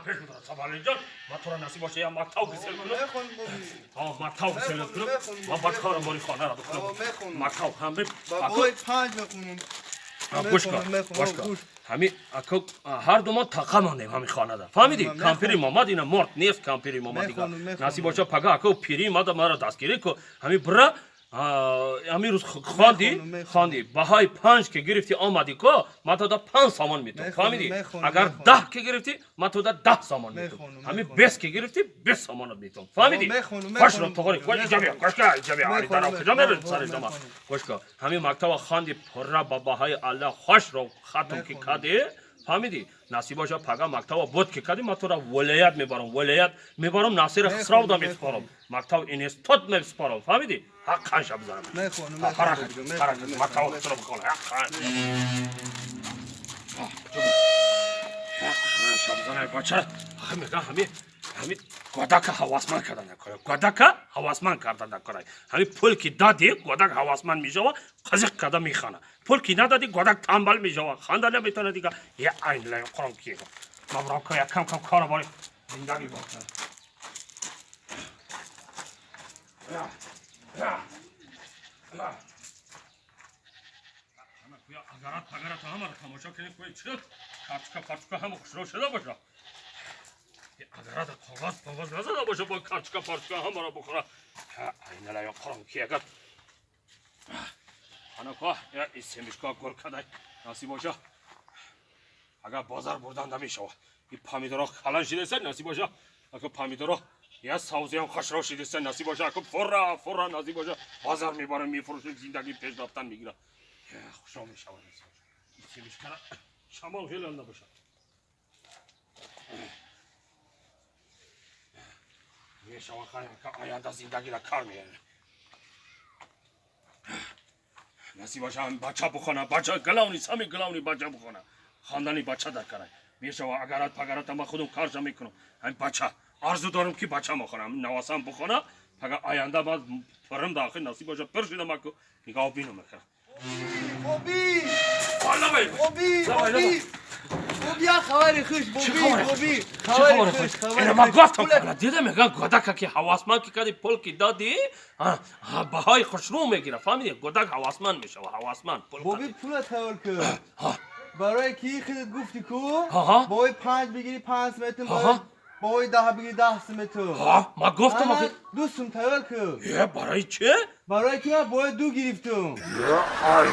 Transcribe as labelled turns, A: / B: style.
A: пеш медорам. Сафаралиҷон, ман туро насиб боша я мактаб гусел кунам. Ҳа, мактаб гусел кунам. Ман ба корам бори хонаро бикунам. Мактаб ҳами
B: Бобои панҷ мехонам.
A: Гӯш кун, гӯш кун. Ҳами ака ҳар ду мо тақа мондем ҳами хонада. Фаҳмидӣ? Кампири Мамад ина морд нест, кампири Мамад дига. Насиб боша пага ака пири мада маро дастгирӣ ку. Ҳами бира ҳамин рӯз хонди, хонди баҳои панҷ ки гирифтӣ омадӣ ко, ман тода 5 сомон метум. Фаҳмидӣ? Агар 10 ки гирифтӣ, ман тода 10 сомон метум. Ҳамин 20 ки гирифтӣ, 20 сомонат метум. Фаҳмидӣ? Хошро тоғори кош иҷа бия, гӯш ка, иҷа бия. Али дарав куҷо мерӣ сари дома? Гӯш ка, ҳамин мактаба хонди пурра ба баҳои Аллаҳ хошро хатм ки кадӣ, фаҳмидӣ? Насиб боша пага мактаба буд ки кадӣ, ман тура вилоят мебарам, вилоят мебарам, Насири Хисрав да месупорам, мактаб институт месупорам. Фаҳмидӣ? Ҳаққан ша бизанам. Ҳаракат, ҳаракат, мактаба туро бихона. Ҳаққан ша бизанам, бача. Мегам, ҳами годака ҳавасманд кардан накора, годака ҳавасманд кардан накора. Ҳами пул ки дадӣ, годак ҳавасманд мешава, қазиқ карда мехона. Пул ки нададӣ, годак танбал мешава, ханда наметавона дига. Я айнла қурон ки ман бурам ка як кам кам кора бори зиндагӣ бокунам. Агарат пагарат ҳамаро тамошо кунем, кӯи чӣ карточка парточка ҳама хушро шуда боша. Агарат коғаз коғаз назада боша, бо карточка парточка ҳамаро бухора. Айнала ё қурон ки агар анако я семишка гул кадай, насиб боша агар бозар бурдан намешава. И помидоро калан шидеса, насиб боша ака помидоро я савзиам хашро шидеса, насиб боша ака фурра фурра, насиб боша бозар мебарам, мефурӯшем, зиндагӣ пеш рафтан мегира, хушро мешава. Насиб боша семишкара шамол хелал набошад мешава. Оянда зиндагиро кар меяре. Насиб боша бача бухона, бача главный, самый главный бача бухона, хондани бача дар карай мешава. Агарат пагарата ман худам карша мекунам. Ҳамин бача арзу дорам ки бача мохонам, навасам бухона, пага оянда ман пирим дахи, насиб боша пир шудам, аку нигоҳ бинам мекунам.
B: Боби! Боби! Боби! Боби, як хабари хуш, Боби, Боби, хабари хуш, хабари
A: хуш. Ман гуфтам, дида мегӯям, годака ки ҳавасманд ки кади, пул ки додӣ, баҳои хушрӯ мегира. Фаҳмидӣ? Годак ҳавасманд мешава, ҳавасманд.
B: Боби, пула тайёр кун. Барои ки худат гуфтӣ ку, бои панҷ бигирӣ 5 метр, бои 10 бигирӣ 10 метр.
A: Ман гуфтам.
B: 2 сум тайёр кун.
A: Е, барои чӣ?
B: Барои ки ман бои 2 гирифтум.
A: Ай.